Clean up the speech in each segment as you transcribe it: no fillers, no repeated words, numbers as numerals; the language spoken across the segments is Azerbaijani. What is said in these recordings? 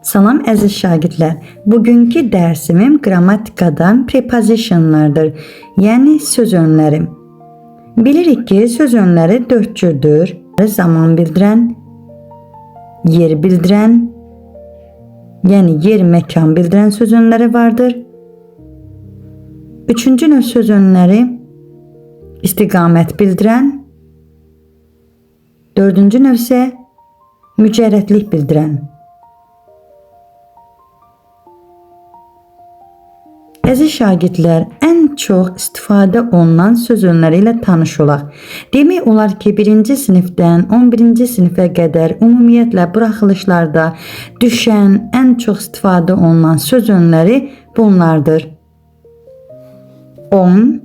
Salam əziz şagirdlər. Bugünkü dərsimim qrammatikadan prepositionlardır. Yəni söz önləri. Bilirik ki, söz önləri 4 cürdür. Zaman bildirən, yer bildirən, yəni yer, məkan bildirən söz önləri vardır. Üçüncü növ söz önləri istiqamət bildirən, dördüncü növ isə mücərrətlik bildirən. Əziz şagirdlər, ən çox istifadə olunan söz önləri ilə tanış olaq. Demək olar ki, 1-ci sinifdən 11-ci sinifə qədər ümumiyyətlə buraxılışlarda düşən ən çox istifadə olunan söz önləri bunlardır. On,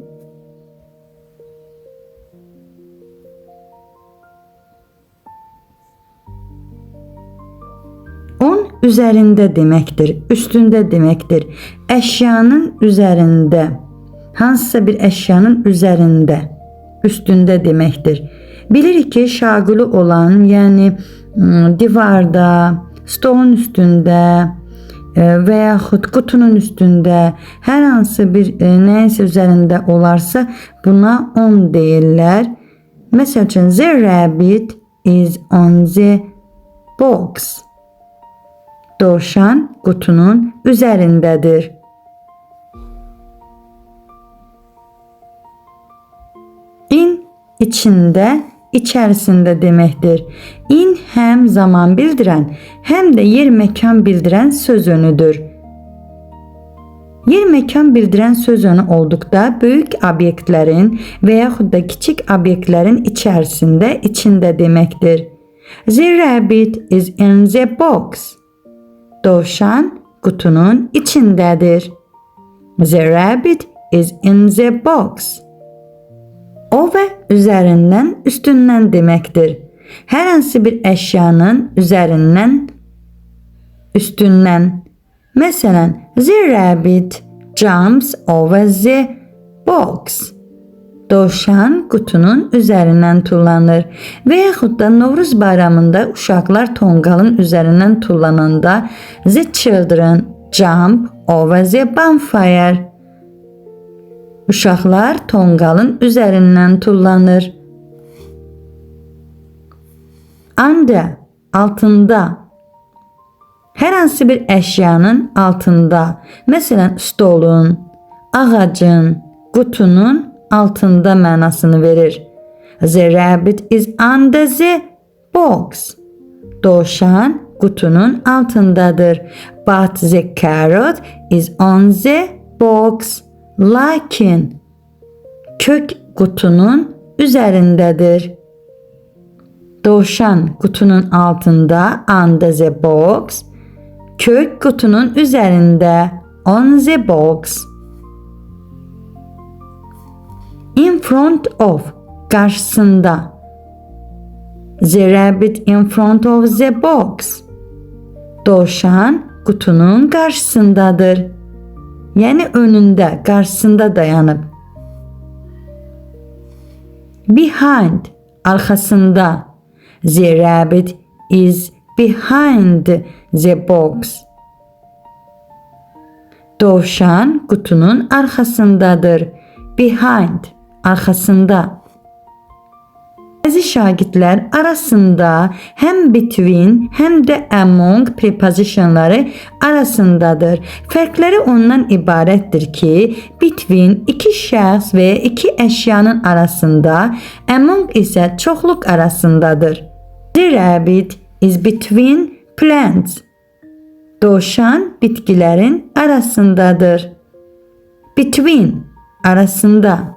on üzərində deməkdir, üstündə deməkdir. Əşyanın üzərində, hansısa bir əşyanın üzərində, üstündə deməkdir. Bilirik ki, şaquli olan, yəni divarda, stolun üstündə və yaxud qutunun üstündə hər hansı bir nəyinsə üzərində olarsa buna on deyirlər. Məsəl üçün, the rabbit is on the box. Dovşan qutunun üzərindədir. In içində, içərisində deməkdir. In həm zaman bildirən, həm də yer məkan bildirən söz önüdür. Yer məkan bildirən söz önü olduqda böyük obyektlərin və yaxud da kiçik obyektlərin içərisində, içində deməkdir. The rabbit is in the box. Dovşan qutunun içindədir. The rabbit is in the box. O və üzərindən, üstündən deməkdir. Hər hansı bir əşyanın üzərindən, üstündən. Məsələn, the rabbit jumps over the box. Dovşan qutunun üzərindən tullanır və yaxud da Novruz bayramında uşaqlar tonqalın üzərindən tullananda the children jump over the bonfire. Uşaqlar tonqalın üzərindən tullanır. Under, altında. Hər hansı bir əşyanın altında. Məsələn, stolun, ağacın, qutunun altında mənasını verir. The rabbit is under the box. Dovşan qutunun altındadır. But the carrot is on the box. Lakin kök qutunun üzərindədir. Dovşan qutunun altında, under the box. Kök qutunun üzərində, on the box. In front of, qarşısında. The rabbit in front of the box. Dovşan qutunun qarşısındadır. Yəni önündə, qarşısında dayanıb. Behind, arxasında. The rabbit is behind the box. Dovşan qutunun arxasındadır. Behind, arxasında. Əziz şagirdlər, arasında həm between, həm də among prepositionları arasındadır. Fərqləri ondan ibarətdir ki, between iki şəxs və iki əşyanın arasında, among isə çoxluq arasındadır. The rabbit is between plants. Dovşan bitkilərin arasındadır. Between, arasında.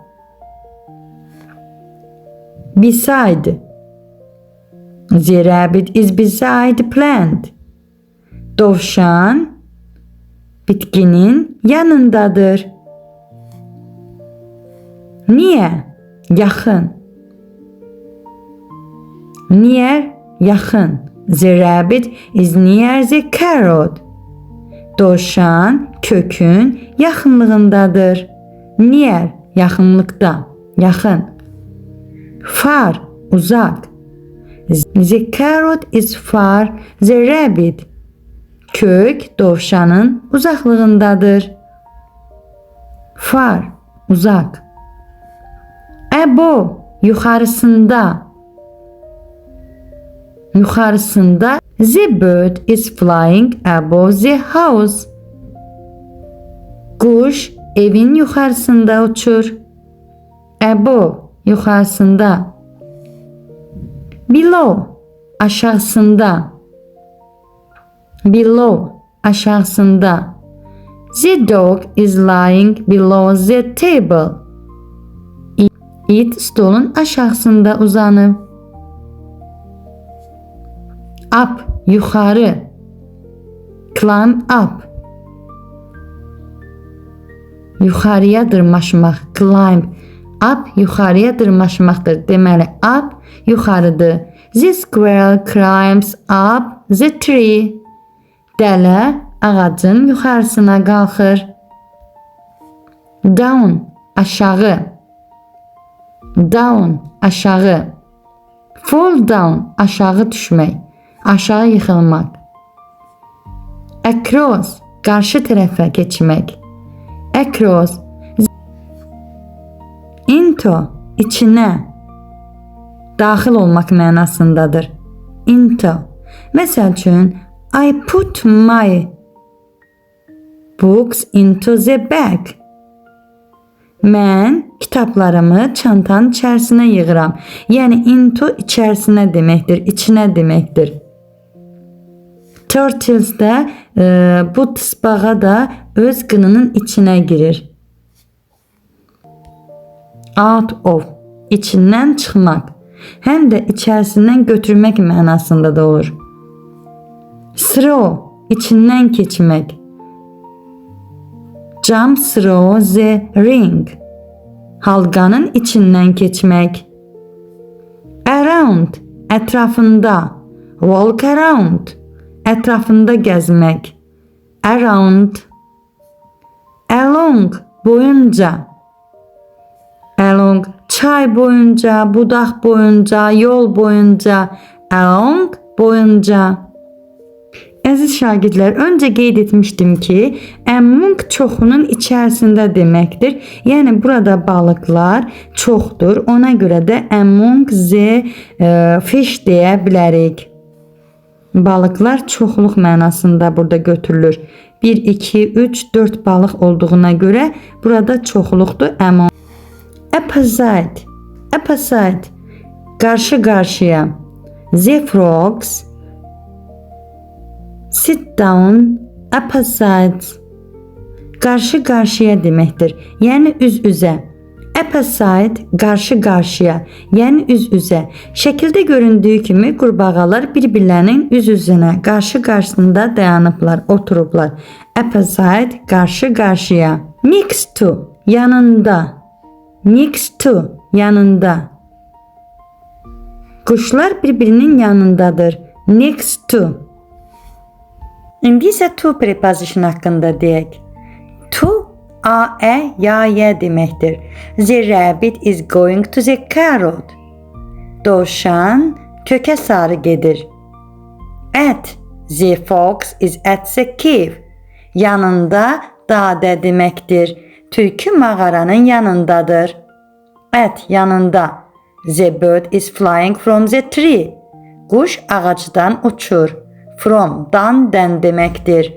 Beside. The rabbit is beside plant. Dovşan bitkinin yanındadır. Near, yaxın. Near, yaxın. The rabbit is near the carrot. Dovşan kökün yaxınlığındadır. Near, yaxınlıqda, yaxın. Far, uzaq. The carrot is far the rabbit. Kök dovşanın uzaqlığındadır. Far, uzaq. Above, yuxarısında. Yuxarısında. The bird is flying above the house. Quş evin yuxarısında uçur. Above, yuxarısında. Below, aşağısında. Below, aşağısında. The dog is lying below the table. İt stolun aşağısında uzanıb. Up, yuxarı. Climb up. Yuxarıya dırmaşmaq. Climb. Up yuxarıya dırmaşmaqdır. Deməli, up yuxarıdır. The squirrel climbs up the tree. Dələ ağacın yuxarısına qalxır. Down, aşağı. Down, aşağı. Fall down, aşağı düşmək, aşağı yıxılmaq. Across, qarşı tərəfə keçmək. Across. Into, içinə. Daxil olmaq mənasındadır. Into. Məsəl üçün, I put my books into the bag. Mən kitablarımı çantanın içərisinə yığıram. Yəni into içərisinə deməkdir, içinə deməkdir. Turtles də bu tısbağa da öz qınının içinə girir. Out of, içindən çıxmaq, həm də içərisindən götürmək mənasında da olur. Through, içindən keçmək. Jump through the ring. Halqanın içindən keçmək. Around, ətrafında. Walk around, ətrafında gəzmək. Around. Along, boyunca. Along, çay boyunca, budaq boyunca, yol boyunca. Along, boyunca. Əziz şagirdlər, öncə qeyd etmişdim ki, among çoxunun içərisində deməkdir. Yəni burada balıqlar çoxdur. Ona görə də among the fish deyə bilərik. Balıqlar çoxluq mənasında burada götürülür. 1, 2, 3, 4 balıq olduğuna görə burada çoxluqdur among. Opposite, opposite, qarşı qarşıya. The frogs sit down opposite. Qarşı qarşıya deməkdir. Yəni üz üzə. Opposite qarşı qarşıya, yəni üz üzə. Şəkildə göründüyü kimi qurbağalar bir-birlərinin üz üzünə, qarşı qarşısında dayanıblar, oturublar. Opposite qarşı qarşıya. Next to yanında. Next to yanında. Quşlar bir-birinin yanındadır. Next to. İndi isə to preposition haqqında deyək. To a, e, ya, y deməkdir. The rabbit is going to the carrot. Dovşan kökə sarı gedir. At. The fox is at the cave. Yanında da deməkdir. Tülkü mağaranın yanındadır. At yanında. The bird is flying from the tree. Quş ağacdan uçur. From, dan, dən deməkdir.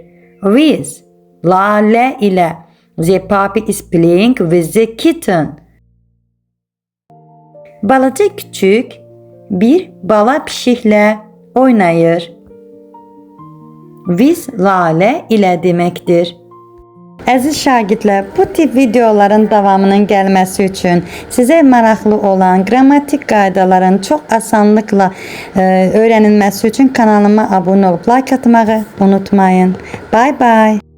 With, la, le ilə. The puppy is playing with the kitten. Balaca küçük bir bala pişiklə oynayır. With, la, le ilə deməkdir. Əziz şagirdlər, bu tip videoların davamının gəlməsi üçün sizə maraqlı olan qrammatik qaydaların çox asanlıqla öyrənilməsi üçün kanalıma abunə olub like atmağı unutmayın. Bye bye.